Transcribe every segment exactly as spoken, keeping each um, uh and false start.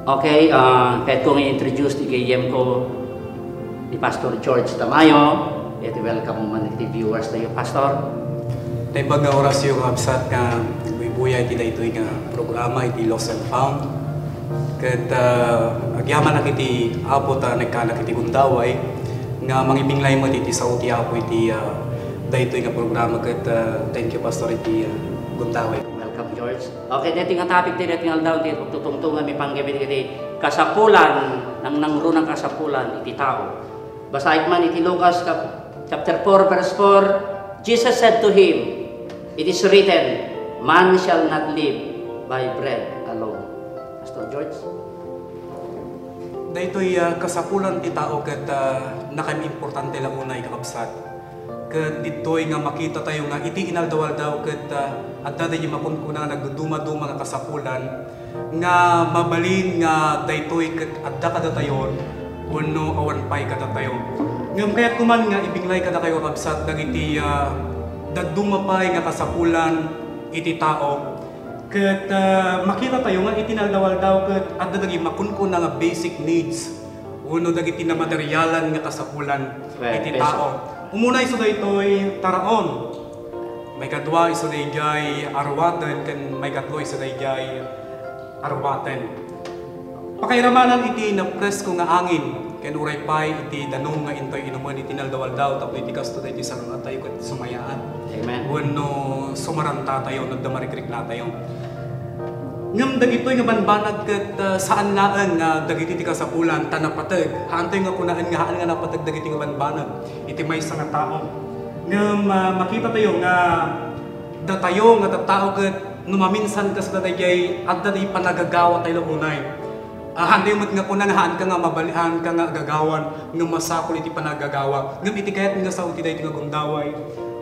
Okay, ah, kayatko nga i-introduce ti gayyemko, ni Pastor George Tamayo. Iti welcome man iti viewers tayo, Pastor. Naimbag nga orasyo nga kabsat nga nagbuybuya iti daytoy nga programa iti Lost and Found. Ket, ah, agyamanak iti Apo ta nagkanak iti gundaway nga mangibinglay met iti sao ti Apo iti, ah, daytoy nga programa ket, ah, thank you, Pastor, iti, ah, gundaway. Welcome, George. Okay, daytoy nga topic ti daytoy nga aldaw ti tutungtungan mi panggep iti kasapulan, nangnangruna a kasapulan iti tao. Basaek man iti Lucas cap-, chapter four, verse four, Jesus said to him, "It is written, 'Man shall not live by bread alone.'" Pastor George? Daytoy, ah, kasapulan ti tao ket, ah, nakaimportante la unay, kakabsat. Ket ditoy nga makitatayo nga iti inaldaw-aldaw ket, ah, adda daydi makunkuna nga nagdudumaduma nga kasapulan nga mabalin nga daytoy ket adda kadatayo wenno awan pay kadatayo. Ngem kayatko man nga ibinglay kadakayo, kabsat, dagiti, ah, dadduma pay nga kasapulan iti tao. Ket, ah, makitatayo nga iti inaldaw-aldaw ket adda dagiti makunkuna nga basic needs wenno dagiti namaterialan nga kasapulan Well, iti peso. Tao. Umuna isu daytoy taraon. Maikadua isu daydiay aruaten ken maikatlo isu daydiay aruaten. Pakairamanan iti napresko nga angin ken uray pay iti danum nga intoy inumen iti inaldaw-aldaw tapno iti kasto daytoy sarunatayo ket sumayaat. Amen. Wenno sumarantatayo, nagdamarikriknatayo. Ngem dagitoy nga banbanag ket, ah, saan laeng nga dagiti ti kasapulan ta napateg. Haantoy nga kunaen nga haan nga napateg dagiti nga banbanag iti maysa nga tao. Ngem, ah, makitatayo nga datayo nga tattao ket no maminsan kasla daydiay adda ti panagagawatayo la unay. Ah, haantayo met nga kuna nga haanka nga mabali-, haanka nga agagawan nga masapul iti panagagawa. Ngem iti kayat nga sao ti daytoy nga gundaway,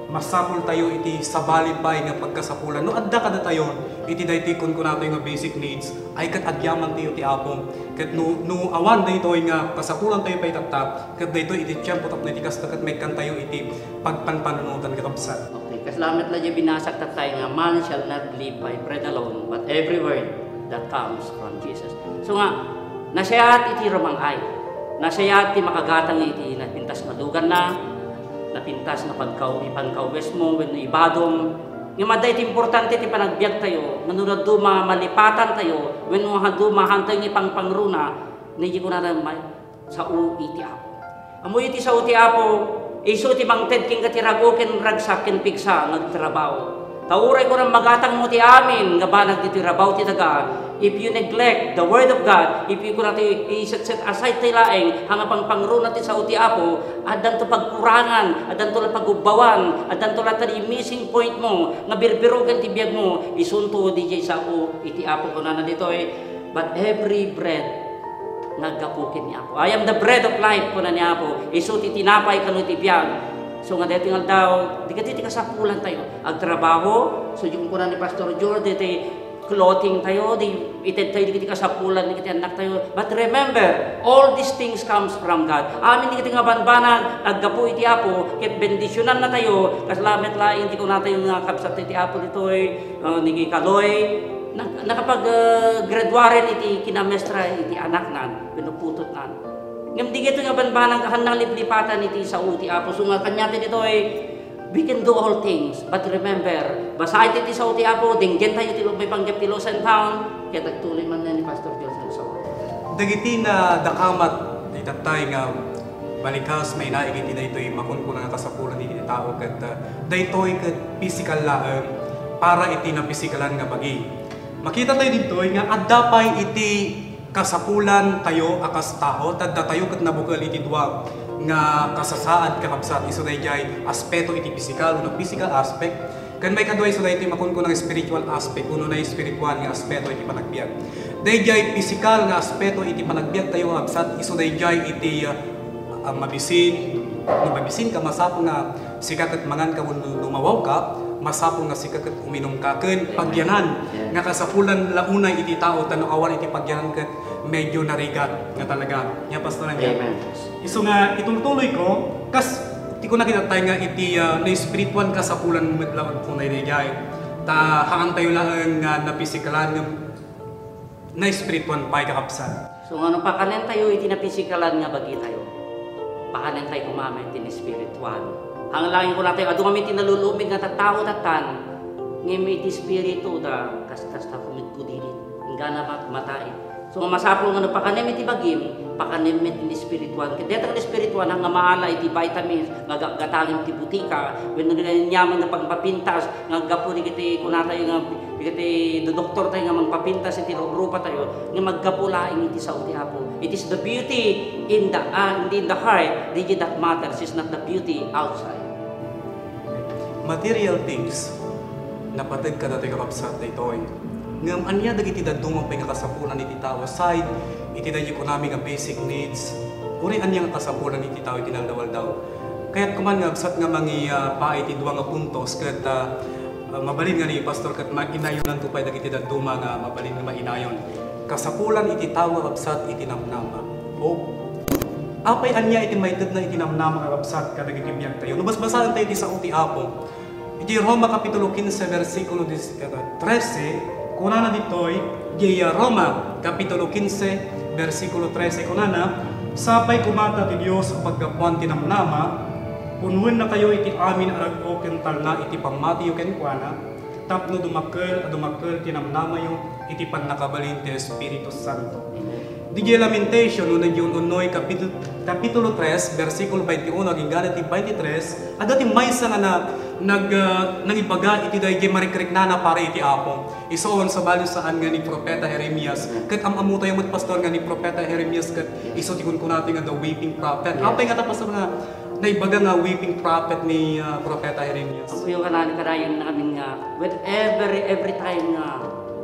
masapultayo iti sabali pay nga pagkasapulan. No adda kadatayo iti daytoy kunkunatayo nga basic needs, ay ket agyamantayo ti Apo. Ket no, no awan daytoy nga kasapulantayo pay tatta, ket daytoy iti tiempo tapno iti kasta ket maikkantayo iti pagpanpanunotan, kakabsat. Okay, kasla met la diay binasak tattay nga, "Man shall not live by bread alone, but every word that comes from Jesus." So nga, nasayaat iti rumang-ay. Nasayaat ti makagatang iti napintas nga luganna, napintas nga pagkaw-, ipangkawesmo wenno ibadom. Ngem adda iti importante ti panagbiagtayo, nga no dadduma malipatantayo, wenno dadduma haantayo nga ipangpangruna, nagkunatayo, "May-, sao iti Apo." Ammo iti sao ti Apo, isu ti mangted kenka ti ragu ken ragsak ken pigsa nga agtrabaho. Ta uray kunam magatangmo ti amin nga banag ditoy rabaw ti daga, if you neglect the word of God, if you kunam ti iset-set aside ti laeng, nga pangpangruna ti sao ti Apo, addanto pagkurangan, addanto la pagubbawan, addanto la ti missing point mo, nga birbirogen ti biag mo, isunto diay sao iti Apo, kunana ditoy, "But every bread nga aggapu ken ni Apo. I am the bread of life," kuna ni Apo. Isu ti tinapay kano ti biag. So nga daytoy nga aldaw, dagiti ti kasapulantayo. Agtrabaho, so yung kuna ni Pastor George, daytoy clothing tayo, di ited tayo dagiti kasapulan, dagiti annak tayo. But remember, all these things comes from God. Amin dagiti nga banbanag, aggapu iti Apo, ket bendisyonannatayo, kasla met laeng ti kunatayo nga kabsat iti Apo ditoy, uh, ni Kaloy, Nag-, nakapag, ah, graduaren iti kinamestra iti anaknan, wenno putotnan. Ngem dagitoy nga banbanag, haan nangliplipatan iti sao ti Apo. So nga kaniatayo ditoy, we can do all things. But remember, basaentayo ti sao ti Apo, denggentayo ti lubong panggep ti Lost and Found, ket agtuloy man ni Pastor Joseph sao. Dagiti nadakamat, itattay nga balikas, mainaig iti daytoy makunkuna nga kasapulan iti tao ket, ah, daytoy ket pisikal laeng para iti napisikalan nga bagi. Makitatayo ditoy nga adda pay iti kasapulantayo a kas tao, ta datayo ket nabukel iti dua nga kasasaad, kakabsat, isu daydiay aspeto iti pisikal, wenno physical aspect, ken maikadua isu daytoy makunkuna nga spiritual aspect, wenno naespirituan nga aspeto iti panagbiag. Daydiay pisikal nga aspeto iti panagbiagtayo, kakabsat, isu daydiay iti, ah, mabisin, no mabisinka, masapul nga sika ket manganka wenno no mawawka, masapul nga sika ket uminumka ken pagyanan. Amen. Nga kasapulan la unay iti tao, ta no awan iti pagyanan ket medyo narigat nga talaga. Nia, Pastor, ania? Amen. Isu nga itultuloyko, kas ti kuna kitattay nga iti, ah, naespirituan kasapulan met la unay daydiay. Ta haantayo laeng nga napisikalan, ngem naespirituan pay, kakabsat. So, nga no pakanentayo iti napisikalan nga bagitayo, pakanentayo koma met ti naespirituan. Ang langit ko natin, adu kami ti nalulumig nga tattao tattan, ngem iti espiritu da, kas, kasta kumigkudilin, inggana mat-, matai. So, nga masapul nga no pakanem iti bagim, pakanem met ti espirituan. Ket dayta nga espirituan, nga maala iti vitamins, nga ga-, gatangem ti butika, wenno aniaman nga pagpapintas, nga gapu dagiti kunatayo nga, dagiti doktor tayo nga mangpapintas iti rupa tayo, nga maggapu laeng iti sao ti Apo. It is the beauty in the, ah, in the heart, that matters, is not the beauty outside. Material things, napateg kadatoy, kakabsat, daytoy. Ngem ania dagiti dadduma pay nga kasapulan iti tao aside iti daydi kunami nga basic needs? Uray ania nga kasapulan iti tao iti naldaw-aldaw? Kayat koman nga absat nga mangi-, ah, pa iti dua nga puntos ket, ah, ah, mabalin nga ni Pastor ket mainayonanto pay dagiti dadduma nga mabalin nga mainayon. Kasapulan iti tao nga absat iti namnama. O, apay ania iti maitedna iti namnama nga absat kadagiti biagtayo? No basbasaentayo iti sao ti Apo, iti Roma Kapitulo quince, bersikulo dis-, trece, kunana ditoy, iti Roma Kapitulo quince, bersikulo trece, kunana, "Sapay koma ta ti Dios a paggapuan ti namnama, punnuennakayo iti amin a rag-o ken talna iti pammatiyo kenkuana, tapno dumakkel a dumakkel ti namnamayo iti pannakabalin ti Espiritu Santo." Amen. Didiay Lamentation, no, didiay un-, unnoy, kapit-, Kapitulo tres, bersikulo twenty-uno, agingga ti twenty-tres, adda ti maysa nga na-, nag-, ah, nangibaga iti daydiay marikriknana para iti Apo. Isu, sabali saan nga ni Profeta Jeremias. Amen. Ket am-ammotayo met, Pastor, nga ni Profeta Jeremias ket Yes. isu ti kunkunatayo nga the weeping prophet. Yes. Apay nga ta, Pastor, nga naibaga nga weeping prophet ni, ah, Profeta Jeremias? Ammoyo, kanayon, kanayon nga amin nga, whenever, every time nga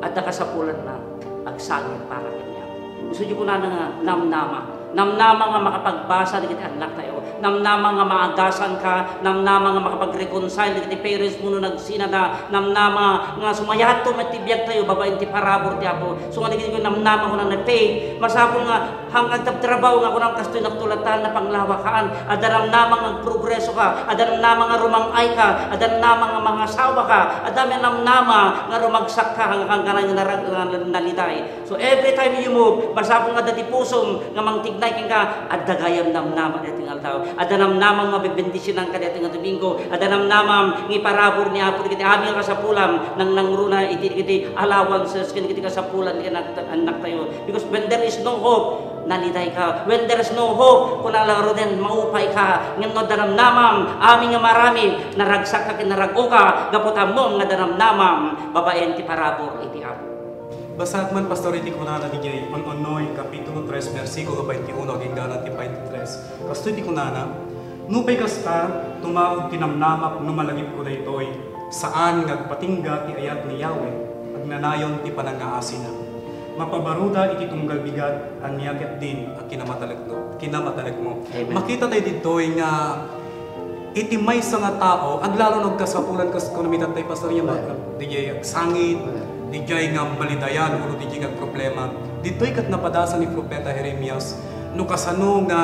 adda kasapulanna, agsangit para kaniak. Isu ti kunana nga namnama. Namnama nga makapagbasa dagiti annaktayo. Namnama nga maagasanka. Namnama nga makapag-reconcile dagiti parents mo no nagsinada. Namnama nga sumayatto met ti biagtayo babaen ti parabur ti Apo. So nga dagiti namnama, kunana, faith. Masapul nga Haan nga agtabtrabaho nga kunam kastoy natulatan, napanglawakaan. Adda namnama nga agprogresoka, adda namnama nga rumang-ayka, adda namnama nga mangasawaka, adda met namnama nga rumagsakka, hangkan kanay nga narag-, nga naliday. So, every time you move, masapul nga adda ti pusom nga mangtignay kenka, adda gayam namnama daytoy nga aldaw. Adda namnama nga mabebendisionanka daytoy nga Domingo. Adda namnamam nga iparabur ni Apo dagiti amin nga kasapulam, nangnangruna iti, iti allowances ken iti kasapulan ti anak-, annaktayo. Because when there is no hope, nalidayka. When there is no hope, kuna la Roden, maupayka. Ngem no danamnamam, amin nga maramid, naragsakka ken narag-oka, gapu ta ammom nga danamnamam, babaen ti parabur iti Apo. Basaek man, Pastor, iti kunana diay, un-, unnoy, Kapitulo tres, bersikulo twenty-uno, agingga ti twenty-tres. Kastoy ti kunana, "Nupay kasta, tumaud ti namnamak no malagipko daytoy, saan nga agpatingga ti ayat ni Yahweh, agnanayon ti panangngaasina. Mapabaruda iti tunggal bigat, ania ketdin a kinamatalekno, kinamatalekmo." Amen. Makita tayo ditoy nga iti maysa nga tao, aglalo no agkasapulan kas kunam ita tay, Pastor, nga Amen. Diay agsangit, Amen. Diay nga balidayan, uno diay nga problema. Ditoy ket napadasan ni Profeta Jeremias, no kasano nga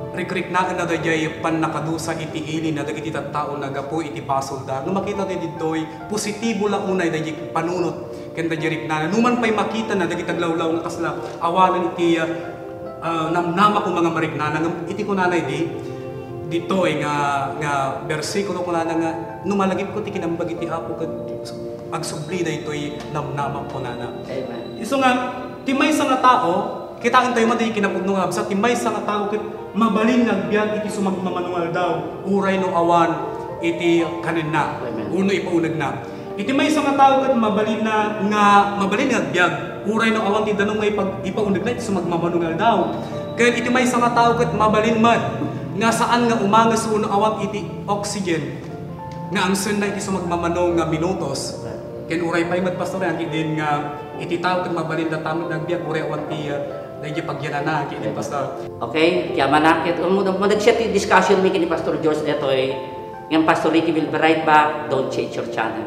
rikriknaenna daydiay pannakadusa iti ili na dagiti tattaona gapu iti basolda. Nga makita tayo ditoy, positibo la unay daydiay panunot ken daydiay riknana. Numan pay makitana dagiti aglawlaw nga kasla awanen iti, ah, namnama ko nga mariknana. Ngem iti kunana idi, ditoy nga, nga bersikulo kunana nga, "No malagipko ti kinambag iti Apo ket agsubli daytoy namnama," kunana. Amen. Isu nga, ti maysa nga tao, kitaentayo man ti kinapudno nga kabsat, ti maysa nga tao ket mabalin nga agbiag iti sumagmamano nga aldaw, uray no awan iti kanenna, Amen. Wenno ipaunegna. Iti maysa nga tao ket mabalinna nga, mabalin nga agbiag, uray no awan ti danum nga ipag-, ipaunegna iti sumagmamano nga aldaw. Ken iti maysa nga tao ket mabalin met nga saan nga umanges wenno awan iti oxygen nga angsenna iti sumagmamano nga minutos. Ken uray pay met, Pastor, yan, iti din nga iti tao ket mabalin da tamet nga agbiag, uray awan ti, ah, daydi pagyanana, ken din, Pastor. Okay, ti amanak, ket, um, madagsiat ti discussion mi ken ni Pastor George detoy. Ngem Pastor Ricky will be right back. Don't change your channel.